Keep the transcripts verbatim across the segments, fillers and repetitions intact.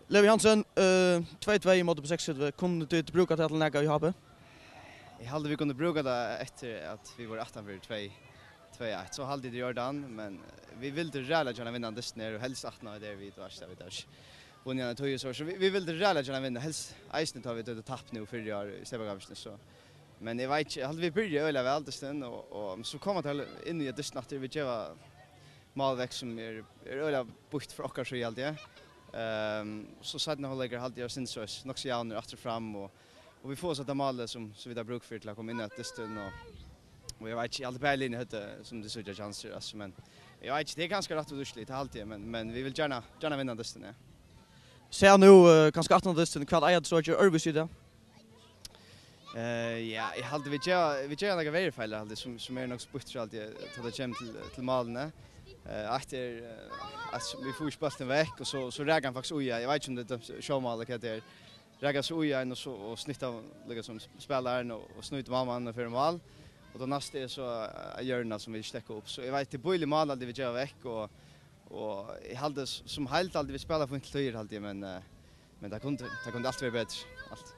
Levi Hansen, eh, tvey tvey ímóti B seksogtretivu. Kunnu tit brúka tað til nakað í H B? Eg haldi, vit kunnu brúka tað eftir, at vit vóru aftanfyri tvey, tvey eitt. So haldi eg tað er í ordan, men, eh, vit vildu ræðuliga gjarna vinna dystin her, og helst aftan á tað vit, veitst tú, vit hava ikki vunnið hana í tíð, so, so vit, vit vildu ræðuliga gjarna vinna, helst eisini tá vit høvdu tapt nú fyrr í ár í steypakappingini, so. Men eg veit ikki, eg haldi, vit byrja øgiliga væl dystin, og, og, men so koma teir inn í dystin aftur, vit geva mál vekk, sum er, er øgiliga býtt frá okkara síðu, haldi eg. Ehm, so seinni hálvleikur haldi eg er sindur soleiðis nokk so javnur aftur og fram, og, og vit fáa so tað málið, sum, sum vit hava brúk fyri til at koma inn í dystin, og, og eg veit ikki, eg haldi bæði liðini høvdu, sum tit síggja, kjansir, altso, men eg veit ikki, tað er kanska rætt og úrslit, tað haldi eg, men, men vit vilja gjarna, gjarna vinna dystin, ja. Sært nú, eh, kanska aftan á dystin, hvat eiga tit so at gera øðrvísi í dag? Eh, ja, eg haldi, vit gera, vit gera nakrar verri feilir, haldi eg, sum, sum eru nokk so býttir, haldi eg, tá tað kemur til, til málini. Eh, eitt er, eh, at vit fáa ikki bóltin vekk, og so, so rakar hann faktiskt í, ja, eg veit ikki, um tað er dømt sjálvmál, ella hvat tað er. Rakar so í ein, og so, og snittar, líkasum, spælaran, og, og snýtir málmannin og fer í mál. Og tað næsta er so, eh, hjørna, sum vit stekka upp. So eg veit, tað er bíligt mál, haldi eg, vit geva vekk, og, og eg haldi, s-, sum heild, haldi eg, vit spæla fínt til tíðir, haldi eg, men, eh, men tað kundi, tað kundi alt verið betri, alt.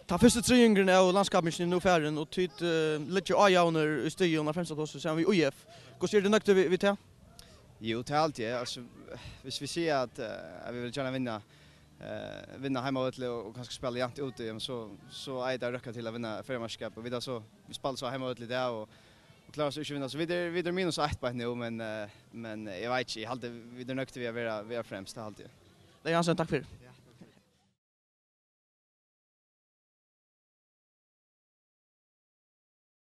Tann fyrsti triðingurin av landskappingini er nú farin, og tit, eh, liggja ájavnir í stigum á fremsta plássi saman við ÍF. Hvussu eru tit nøgdir við, við tað? Jú, tað haldi eg. Altso, viss vit siga at, eh, at vit vilja gjarna vinna, eh, vinna heimavølli og, og kanska spæla javnt úti, jamen, so, so eigur tað at røkka til at vinna Føroyamesterskapið. Og vit hava so, vit spæla so heimavølli í dag og, og klára so ikki at vinna. So vit eru, vit eru minus eitt beint nú, men, eh, men eg veit ikki, eg haldi, vit eru nøgdir við at vera, vera fremst, tað haldi eg. Levi Hansen, takk fyri. Ja,